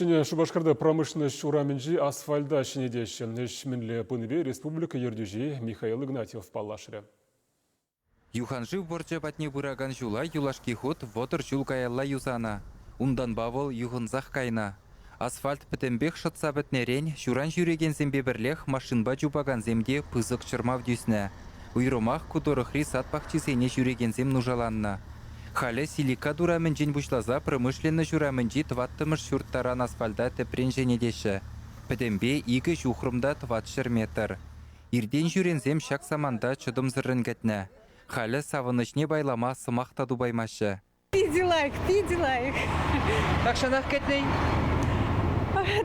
Ҫӗнӗ Шупашкарта промышленноҫ урамӗнчи асфальта ҫӗнетеҫҫӗ. Ӗҫ мӗнле пынипе республика ертӳҫи Михаил Игнатьев паллашрӗ. Юханшыв пӑрчӗ патне пыракан ҫула юлашки хут 30 ҫул каялла юсанӑ. Унтанпа вӑл юхӑнсах кайнӑ. Асфальт пӗтӗмпех шӑтса пӗтнӗрен ҫуран ҫӳрекенсемпе пӗрлех машинпа чупакансем те пысӑк чӑрмав тӳснӗ. Уйрӑмах ку тӑрӑхри сад пахчисене ҫӳрекенсем нушаланнӑ. Халӗ Силикат урамӗнчен пуҫласа Промышленноҫ урамӗнчи тӑваттӑмӗш ҫурт таран асфальта тӗпрен ҫӗнетеҫҫӗ. Пӗтӗмпе икӗ ҫухрӑм та 400 метр. Иртен-ҫӳренсем ҫак саманта чӑтӑмсӑррӑн кӗтнӗ. Халӗ савӑнӑҫне пайлама сӑмах та тупаймаҫҫӗ. Питӗ лайӑх, питӗ лайӑх. Тахҫанах кӗтнӗ.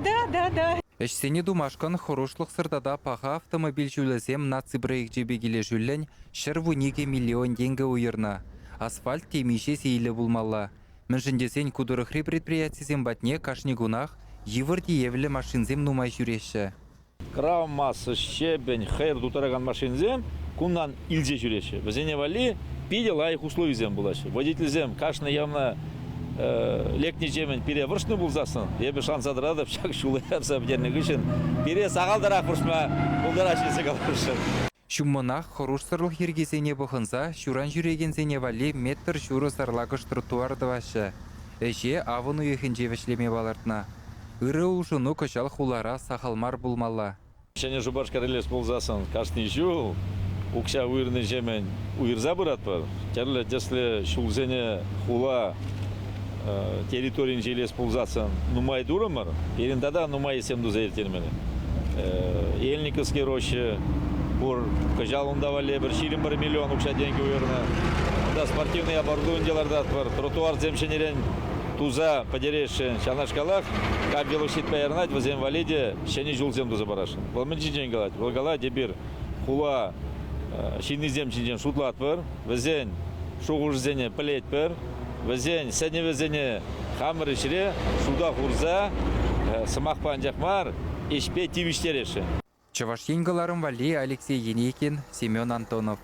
Да, да, да. Ӗҫсене тумашкӑн хӑрушлӑхсӑр тата паха автомобиль ҫулӗсем наци проекчӗпе килӗшӳллӗн 112 миллион тенкӗ уйӑрнӑ. Асфальт темиҫе сийлӗ пулмалла. Мӗншӗн тесен ку тӑрӑхри предприятисем патне кашни кунах йывӑр тиевлӗ машинсем нумай ҫӳреҫҫӗ. Кравмасса, щебень, хӑйӑр тутаракан машинсем кунтан илсе ҫӳреҫҫӗ. Вӗсене валли питӗ лайӑх условисем пулаҫҫӗ. Водительсем кашни явна лекнӗ-ҫемӗн пире вӑрҫнӑ пулсассӑн, эпӗ шанса тӑратӑп, ҫак ҫула ярса пӗтернӗ хыҫҫӑн пире сахалтарах вӑрҫма пултараҫҫӗ тесе каласшӑн. Ҫуммӑнах хӑрушсӑрлӑх йӗркисене пӑхӑнса ҫуран ҫӳрекенсене валли метр ҫурӑ сарлакӑш тротуар тӑваҫҫӗ. Ӗҫе авӑн уйӑхӗнче вӗҫлеме палӑртнӑ. Ырӑ улшӑну кӑҫал хулара сахал мар пулмалла. Ҫӗнӗ Шупашкар илес пулсассӑн кашни ҫул укҫа уйӑрнӑҫемӗн уйӑрса пыратпӑр. Тӗрлӗ тӗслӗ ҫулсене хула территорийӗнче илес пулсассӑн нумай турӑмӑр. Пирӗн тата нумай ӗҫсем туса ирттермелле. Ельниковский роща пур. Кӑҫал унта валли пӗр 21 миллион укҫа-тенкӗ уйӑрнӑ. Унта спортивный оборудование лартатпӑр, тротуарсем ҫӗнӗрен туса пӗтересшӗн. Ҫавнашкалах кам велосипедпа ярӑнать, вӗсем валли те ҫӗнӗ ҫулсем туса парасшӑн. Вӑл мӗн ҫинчен калать? Вӑл калать, эпир хула ҫыннисем ҫинчен шутлатпӑр, вӗсен шухӑшӗсене пӗлетпӗр, вӗсен сӗнӗвӗсене хамӑр ӗҫре шута хурса сӑмахпа анчах мар, ӗҫпе тивӗҫтересшӗн. Чӑваш Ен кӑларӑм валли Алексей Енейкин, Семен Антонов.